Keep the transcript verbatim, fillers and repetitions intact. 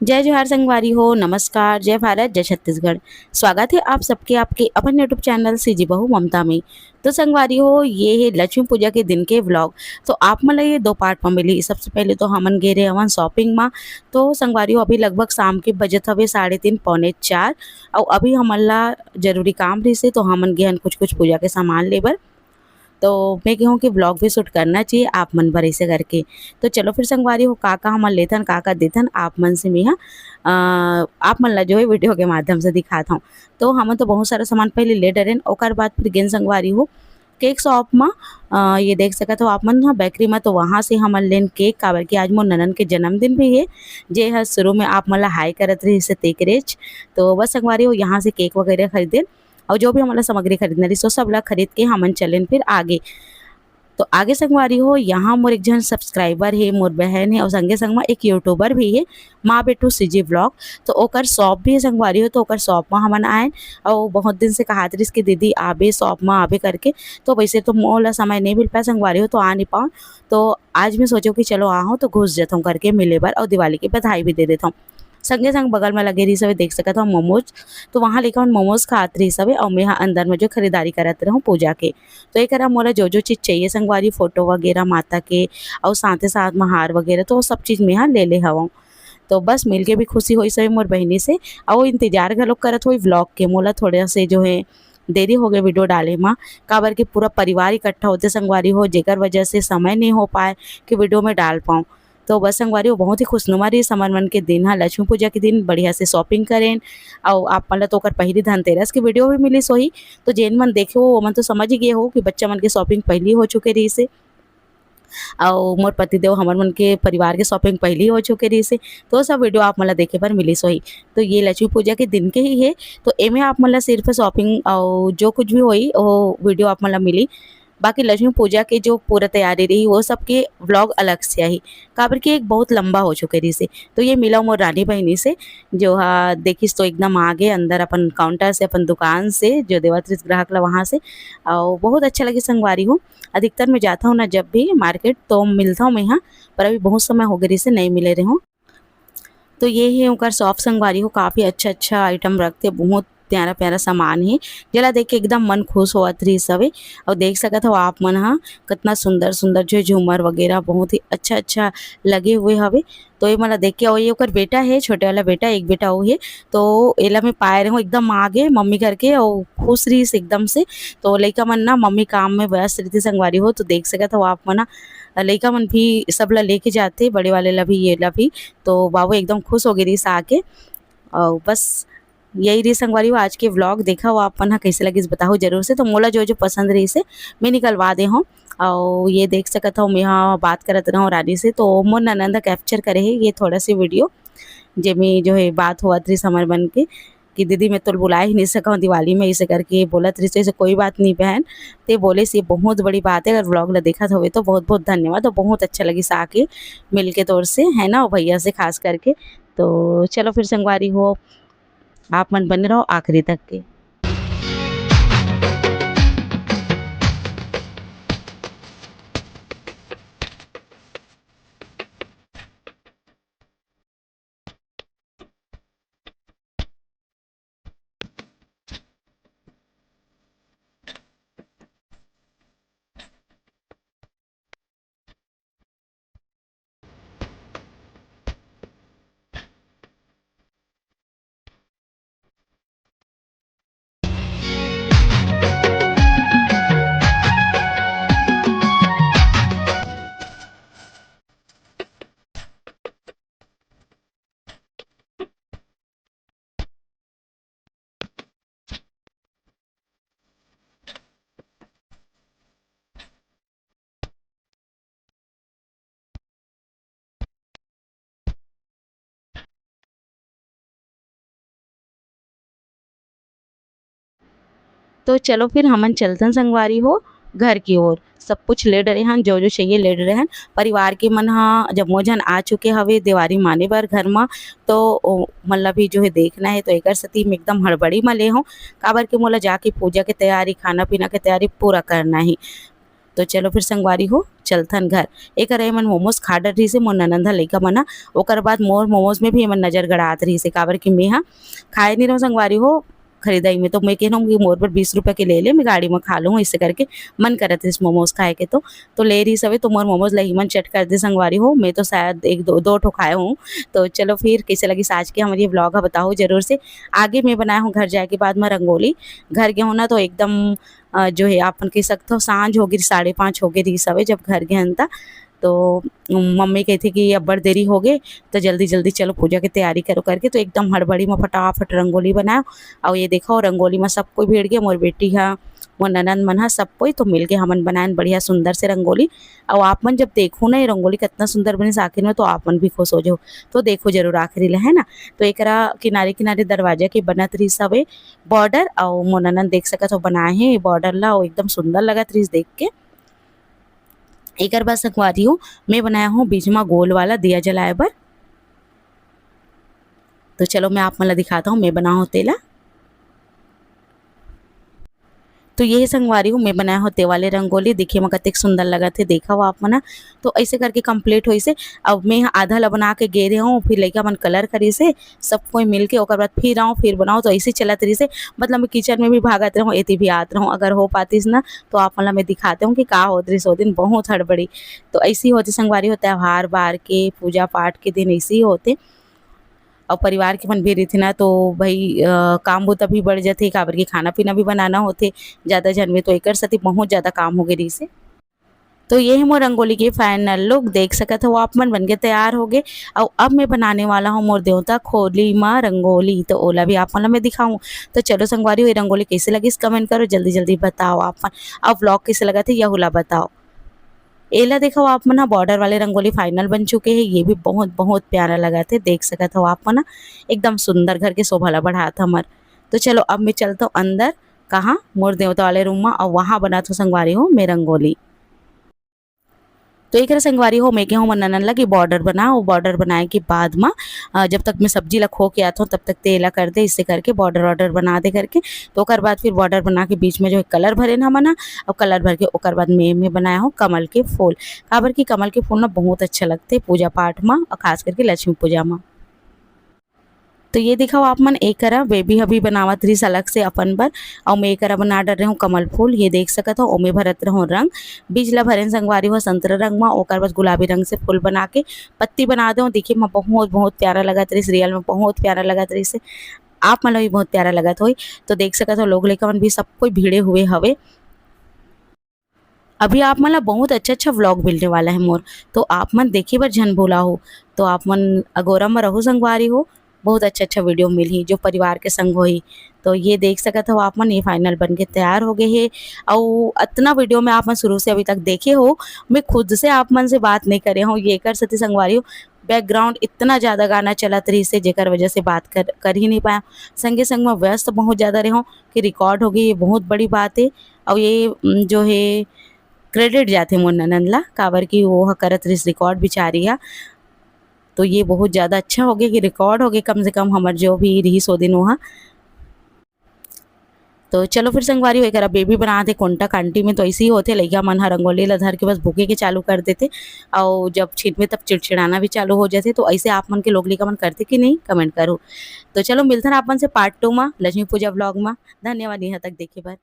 जय जोहार संगवारी हो, नमस्कार, जय भारत, जय छत्तीसगढ़। स्वागत है आप सबके आपके अपन YouTube चैनल सीजी बहू ममता में। तो संगवारी हो, ये है लक्ष्मी पूजा के दिन के व्लॉग। तो आप मन ला ये दो पार्ट में मिली। सबसे पहले तो हमन गे रहे हवन शॉपिंग मा। तो संगवारी हो, अभी लगभग शाम के बजत हवे साढ़े तीन, पौने चार। अउ अभी हमन ला जरूरी काम रहिसे, तो हमन गे हन कुछ कुछ पूजा के सामान ले बर। तो मैं कहूँ कि व्लॉग भी शूट करना चाहिए आप मन बर ऐसे करके। तो चलो फिर संगवारी हो, का का हमन लेथन, का का देथन, आप मन से मैं ह, अ, आप मन ला जो है वीडियो के माध्यम से दिखात हूँ। तो हमन तो बहुत सारा सामान पहले ले डरेन, ओकर बाद फिर गेन संगवारी हो केक शॉप मा। अ, ये देख सकत हो आप मन ह बेकरी मा, तो वहाँ से हमन लेन केक, काबर कि आज मोर ननन के जन्मदिन भी है, जे ह शुरू में आप मन ला हाय करत रहिस हे तेकरेच। तो बस संगवारी हो, यहाँ से केक वगैरह खरीदेन। अउ जो भी हमन ला सामग्री खरीदना रहिस, ओ सब ला खरीद के हमन चलेन फिर आगे। तो आगे संगवारी हो, यहाँ मोर एक झन सब्सक्राइबर हे, मोर बहन हे, अउ संगे संग मा एक यूट्यूबर भी हे, माँ बेटू सीजी व्लॉग। तो ओकर शॉप भी हे संगवारी हो, तो ओकर शॉप मा हमन आएन। अउ बहुत दिन से कहात रहिस कि दीदी आबे शॉप मा आबे करके। तो वैसे तो मोला समय नहीं मिल पाए संगवारी हो, तो आ नहीं पाऊँ। तो आज मैं सोचो कि चलो आहूँ तो घुस जथों करके मिले बर अउ दिवाली की बधाई भी दे देथों। संगे संग बगल में लगे रहिस हवे, देख सकत हो मोमोज। तो वहाँ लेके हमन मोमोज खात रहिस हवे अउ मैं ह अंदर में जो खरीदारी करत रहूँ पूजा के। तो एकरा मोला जो जो चीज चाहिए संगवारी, फोटो वगैरह माता के अउ साथे साथ में हार वगैरह, तो वो सब चीज मैं ह ले ले हवं। तो बस मिलके भी खुशी होइस हवे मोर बहिनी से, अउ वो इंतजार घलोक करत होई व्लॉग के। मोला थोड़ा से जो है देरी हो गए वीडियो डाले मा, काबर के पूरा परिवार इकट्ठा होते संगवारी हो, जेकर वजह से समय नहीं हो पाए कि वीडियो में डाल पाऊँ। तो बस संगवारी हो, बहुत ही खुशनुमा रहिस हमर मन के दिन ह, लक्ष्मी पूजा के दिन बढ़िया से शॉपिंग करेन। अउ आप मन ल तो ओकर पहिली धनतेरस के वीडियो भी मिलिस होही, तो जेन मन देखे हो, ओमन तो समझ ही गए हो कि बच्चा मन के शॉपिंग पहिली हो चुके रहिस हे। अउ मोर पतिदेव, हमर मन के परिवार के शॉपिंग पहिली हो चुके रहिस हे, तो सब वीडियो आप मन ल देखे बर मिलिस होही। तो ये लक्ष्मी पूजा के दिन के ही हे, तो एमे आप मन ल सिर्फ शॉपिंग अउ जो कुछ भी होही, वो वीडियो आप मन ल मिली। बाकी लक्ष्मी पूजा के जो पूरा तैयारी रही, वो सब के व्लॉग अलग से आही, काबर कि एक बहुत लंबा हो चुके रहिस हे। तो ये मिला मोर रानी बहिनी से, जो हा देखिस तो एकदम आगे अंदर अपन काउंटर से, अपन दुकान से, जो देवत रहिस ग्राहक ला वहाँ से। अउ बहुत अच्छा लगे संगवारी हो, अधिकतर मैं जाता हूँ ना जब भी मार्केट, तो मिलता हूँ मैं यहाँ, पर अभी बहुत समय हो गए रहिस हे, नहीं मिले रहे हूँ। तो ये हे ओकर शॉप संगवारी हो, काफ़ी अच्छा-अच्छा आइटम रखथे, बहुत प्यारा-प्यारा सामान हे, जेला देख के एकदम मन खुश होवत रहिस हवे। अउ देख सकत हव आप मन ह, कतना सुंदर-सुंदर जो हे झूमर वगैरह बहुत ही अच्छा-अच्छा लगे हुए हवे। तो ये मोला देख के, अउ ये ओकर बेटा हे, छोटे वाला बेटा, एक बेटा अउ हे, तो एला मैं पाए रहेंव एकदम आगे मम्मी करके, अउ खुश रहिस एकदम से। तो लइका मन ना मम्मी काम में व्यस्त रहिथे संगवारी हो, तो देख सकत हव आप मन ह, लइका मन भी सब ला लेके जाथे, बड़े वाले ला भी, ये ला भी। तो बाबू एकदम खुश हो गे रिहिस आके। अउ बस यही रहिस संगवारी हो आज के व्लॉग। देखव आप मन ह कइसे लगिस बताहू जरूर से। तो मोला जो जो पसंद रहिस हे मैं निकलवा दे हव। अउ ये देख सकत हव मेहा बात करत रहव रानी से, तो मोर ननंद ह कैप्चर करे हे ये थोड़ा से वीडियो, जेमे जो हे बात होवत रहिस हमर मन के कि दीदी मैं तोला बुला ही नहीं सकव दिवाली में, ऐसे करके बोलत रहिस। ऐसे कोई बात नहीं बहन, ते बोले से बहुत बड़ी बात है। अगर व्लॉग ला देखत हवे तो बहुत बहुत धन्यवाद। और बहुत अच्छा लगिस आके मिलके तोर से, है ना, भैया से खास करके। तो चलो फिर संगवारी हो, आप मन बने रहो आखिरी तक के। तो चलो फिर हमन चलथन संगवारी हो घर की ओर। सब कुछ ले डरे हन, जो जो चाहिए ले डरे हन। परिवार के मन ह जम्मो झन आ चुके हवे देवारी माने बर घर म, तो ओ मन ला भी जो है देखना है, तो एकर सेती मैं एकदम हड़बड़ी म ले हूँ, काबर के मोला जाके पूजा के तैयारी, खाना पीना के तैयारी पूरा करना ही। तो चलो फिर संगवारी हो, चलथन घर। एक अरे एमन मोमोज खा डर रहिस हे मोर ननंद ह, लइका मन ह। ओकर बाद मोर मोमोज में भी एमन नजर गड़ात रहिस हे, काबर कि मैं ह खाए नहीं रहूँ संगवारी हो खरीदाई में। तो मैं कह रहूँ कि मोर बर बीस रुपया के ले ले, मैं गाड़ी में खा लूँ, इसे करके मन करत रहिस मोमोज खाए के। तो तो ले रहिस हवे, तो मोर मोमोज ल ही मन चट कर दे संगवारी हो। मैं तो शायद एक दो, दो ठो खाए हूँ। तो चलो फिर, कैसे लगिस आज के हमर ये vlog ह, बताओ जरूर से। आगे मैं बनाए हूँ घर जाए के बाद में रंगोली। घर गे हूँ ना, तो एकदम, अ, जो है, आपन कह सकत हो, सांझ हो गे, साढ़े पाँच हो गे रहिस हवे, जब घर गे हन त। तो मम्मी कहिथे कि अब्बड़ देरी हो गे, तो जल्दी जल्दी चलो पूजा के तैयारी करो करके। तो एकदम हड़बड़ी में फटाफट रंगोली बनाओ। और ये देखो, रंगोली में सब कोई भिड़ गे, मोर बेटी हा, मोर ननंद मन हा, सब कोई तो मिल के हमन बनाएन बढ़िया सुंदर से रंगोली। और आप मन जब देखो ना ये रंगोली कितना सुंदर बनिस आखिर में, तो आप मन भी खुश हो जाओ। तो देखो जरूर आखिरी ले, है ना। तो एकरा किनारे किनारे दरवाजा के बनत रहिस हवे बॉर्डर, और मोर ननंद देख सकत हो बनाए हे बॉर्डर ला, और एकदम सुंदर लगत रहिस देख के। एकर बाद संगवारी हो, मैं बनाए हूँ बीच में गोल वाला दिया जलाए बर। तो चलो, मैं आप मन ला दिखात हूँ, मैं बनाए हूँ तेला। तो ये संगवारी हो, मैं बनाए हूँ ते वाले रंगोली, देखे में कतेक सुंदर लगत हे, देखव आप मन ह। तो ऐसे करके complete होइस हे। अब मैं आधा ला बना के गे रहे हूँ, फिर लइका मन colour करिस हे, सब कोई मिल के, ओकर बाद फिर आऊँ, फिर बनाऊँ, तो ऐसे चलत रहिस हे। मतलब, मैं kitchen में भी भागत रहूँ, एती भी आत रहूँ। अगर हो पातिस ना, तो आप मन ला मैं दिखाते हूँ कि का होत रहिस ओ दिन, बहुत हड़बड़ी। तो ऐसे ही होथे संगवारी हो, त्योहार बार के, पूजा पाठ के दिन ऐसे ही होथे। और परिवार के मन भी रहिथे ना, तो भाई, अ, काम बुता भी बढ़ जाथे, काबर कि खाना पीना भी बनाना होथे ज्यादा झन में, तो एकर सेती बहुत ज्यादा काम हो गे रहिस हे। तो ये हे मोर रंगोली के final look, देख सकत हो आप मन, बन के तैयार हो गे। और अब मैं बनाने वाला हूँ मोर देवता खोली मा रंगोली, तो ओला भी आप मन ला मैं दिखाऊँ। तो चलो संगवारी हो, ये रंगोली कैसे लगिस, comment करो, जल्दी जल्दी बताओ आप मन। और vlog कैसे लगत हे, यहू ला बताओ। एला देखो आप मन ह, बॉर्डर वाले रंगोली final बन चुके हे। ये भी बहुत, बहुत प्यारा लगत हे, देख सकत हो आप मन ह, एकदम सुंदर घर के शोभा ला बढ़ात हमर। तो चलो, अब मैं चलत हूँ अंदर, कहाँ, मोर देवता वाले रूम में, और वहाँ बनात हूँ संगवारी हो मैं रंगोली। तो एकरा संगवारी हो, मैं कहूँ मोर ननन ला कि बॉर्डर बना, वो बॉर्डर बनाए के बाद में, अ, जब तक मैं सब्जी ला खो के आत हूँ, तब तक तेला कर दे, इससे करके बॉर्डर वॉर्डर बना दे करके। तो ओकर बाद फिर बॉर्डर बना के बीच में जो है कलर भरे न हमन ह, और कलर भर के ओकर बाद मैं, मैं बनाए हूँ कमल के फूल, काबर कि कमल के फूल ना बहुत अच्छा लगथे पूजा पाठ में, और खास करके लक्ष्मी पूजा में। तो ये दिखाओ आप मन, एकरा बेबी ह भी बनावत रहिस अलग से अपन बर, अउ मैं एकरा बना डर रहे हूँ कमल फूल। ये देख सकत हो, ओमे भरत रहूँ रंग, बीज ला भरेन संगवारी हो संतरा रंग मा, ओकर बाद गुलाबी रंग से फूल बना के पत्ती बना देहूँ। देखे मा बहुत, बहुत प्यारा लगत रहिस, रियल में बहुत प्यारा लगत रहिस, आप मन ला भी बहुत प्यारा लगत होही। तो देख सकत हो, लोग लइका मन भी सब कोई भिड़े हुए हवे। अभी आप मन ला बहुत अच्छा-अच्छा vlog मिलने वाला है मोर, तो आप मन देखे बर झन भुलाहू। तो आप मन अगोरा म रहू संगवारी हो, बहुत अच्छा-अच्छा video मिलही जो परिवार के संग होही। तो ये देख सकत हो आप मन, ये final बन के तैयार हो गए हे। अउ अतना video में आप मन शुरू से अभी तक देखे हो, मैं खुद से आप मन से बात नहीं करे हूँ, ये कर सती संगवारी हो, background इतना ज़्यादा गाना चलत रहिस हे, जेकर वजह से बात कर, कर ही नहीं पाया। संगे संग में व्यस्त बहुत ज़्यादा रहे हूँ कि record हो गई, ये बहुत बड़ी बात है। अउ ये, उम, जो है, credit जाथे मोर ननद ला, काबर कि वो ह करत रहिस record बिचारी ह। तो ये बहुत ज़्यादा अच्छा हो गया कि record हो गया, कम से कम हमर जो भी रहिस ओ दिन वो ह। तो चलो फिर संगवारी हो, एकरा बेबी बनात हे कोंटा कांटी में। तो ऐसे ही होथे, लइका मन ह रंगोली ला धर के बस भूके के चालू कर देथे, अउ जब छिटबे तब चिड़चिड़ाना भी चालू हो जाथे। तो ऐसे आप मन के लोग लइका मन करथे कि नहीं, comment करो। तो चलो मिलथन आप मन से part two मा, लक्ष्मी पूजा vlog मा। धन्यवाद यहाँ तक देखे बर।